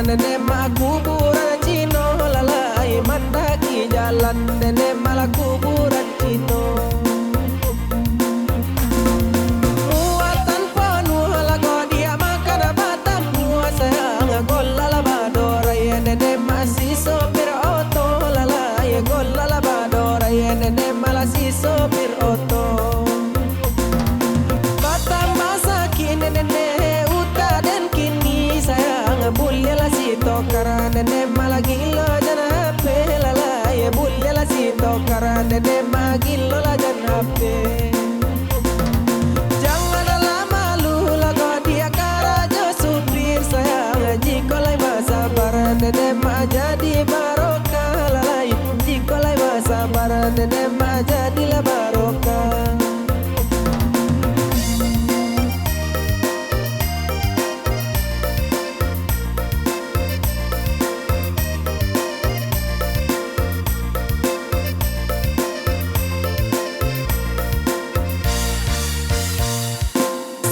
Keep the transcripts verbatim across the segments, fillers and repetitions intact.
Nenek mak kuburan Cino, lalai mandaki jalan, nenek mak lah kuburan Cino. Muatan panuah lah kok diak makan batampuah, sayang golah lah badorai, nenek mak si sopir oto, lalai golah lah badorai, nenek mak lah si sopir oto. Batambah sakik nenek, utak den kini, sayang buliahlah si tokar, nenek mak lah gilo jan H P, lalai buliahlah si tokar, nenek mak gilo lah jan H P. Janganlah malu lah kok diak karajo supir, sayang jikok lai basabar, nenek mak jadi barokah, lalai jikok lai basabar, nenek mak jadilah barokah.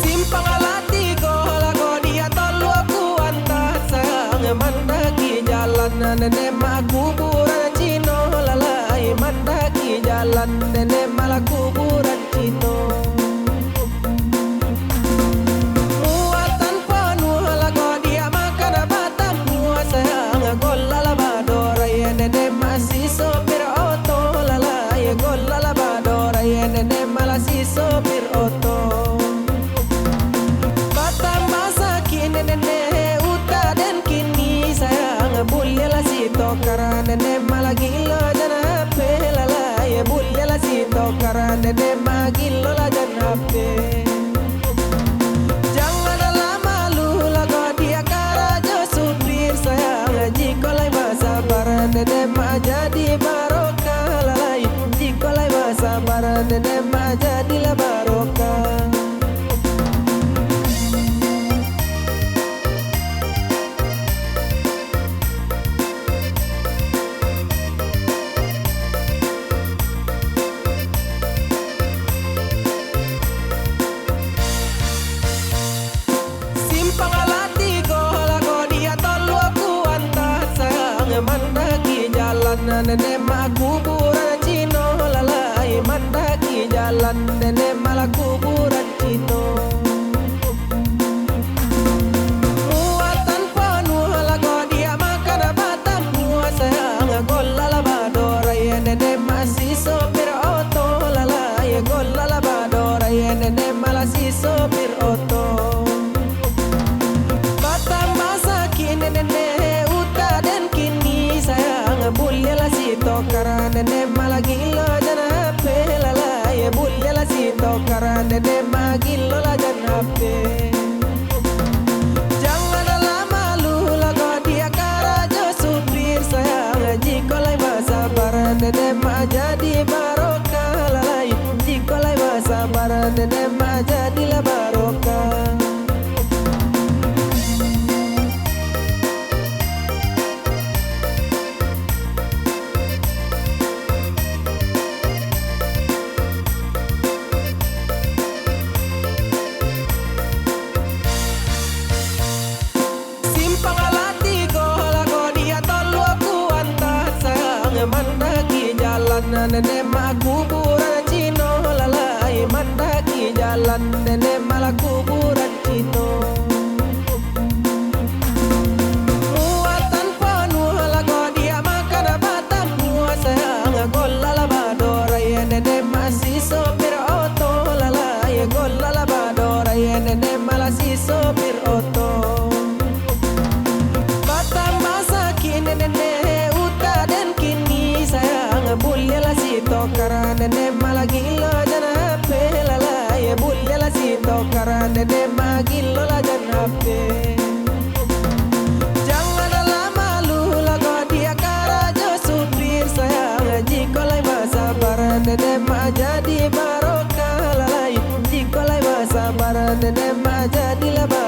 Simpang lah tigo, lah kok diak tolua kuanta, sayang mandaki jalan, nenek mak kuburan Cino, lalai mandaki jalan, nenek mak lah kuburan Cino. Muatan panuah lah kok diak makan batampuah, sayang golah lah badorai, nenek mak si sopir oto, lalai golah lah badorai, nenek mak lah si sopir oto. Batambah sakik nenek, utak den kini, sayang buliahlah si tokar, nenek mak lah gilo jan H P, lalai buliahlah si tokar, nenek mak gilo lah jan H P. Janganlah malu lah kok diak karajo supir, sayang jikok lai basabar, nenek mak jadi barokah, lalai jikok lai basabar, nenek mak jadilah barokah. Simpang lah tigo, lah kok diak tolua kuanta, sayang mandaki jalan, nenek mak kuburan Cino, lalai mandaki jalan, nenek mak lah kuburan Cino. Muatan panuah lah kok diak makan batampuah, sayang golah lah badorai, nenek mak si sopir oto, lalai golah lah badorai, nenek mak lah si sopir oto. Batambah sakik nenek, utak den kini, sayang buliahlah si tokar, nenek mak lah gilo jan H P, lalai buliahlah si tokar, nenek mak gilo lah jan H P. Janganlah malu lah kok diak karajo supir, sayang jikok lai basabar, nenek mak jadi barokah, lalai jikok lai basabar, nenek mak jadilah barokah. Simpang lah tigo, lah kok diak tolua kuanta, sayang mandaki jalan, nenek mak kuburan Cino, lalai mandaki jalan, nenek mak lah kuburan Cino. Muatan panuah lah kok diak makan batampuah, sayang golah lah badorai, nenek mak si sopir oto, lalai golah lah badorai, nenek mak lah si sopir oto. Batambah sakik nenek, utak den kini, sayang buliahlah si tokar, nenek mak lah gilo jan H P, lalai buliahlah si tokar, nenek mak gilo lah jan H P. Janganlah malu lah kok diak karajo supir, sayang jikok lai basabar, nenek mak jadi barokah, lalai jikok lai basabar, nenek mak jadilah barokah.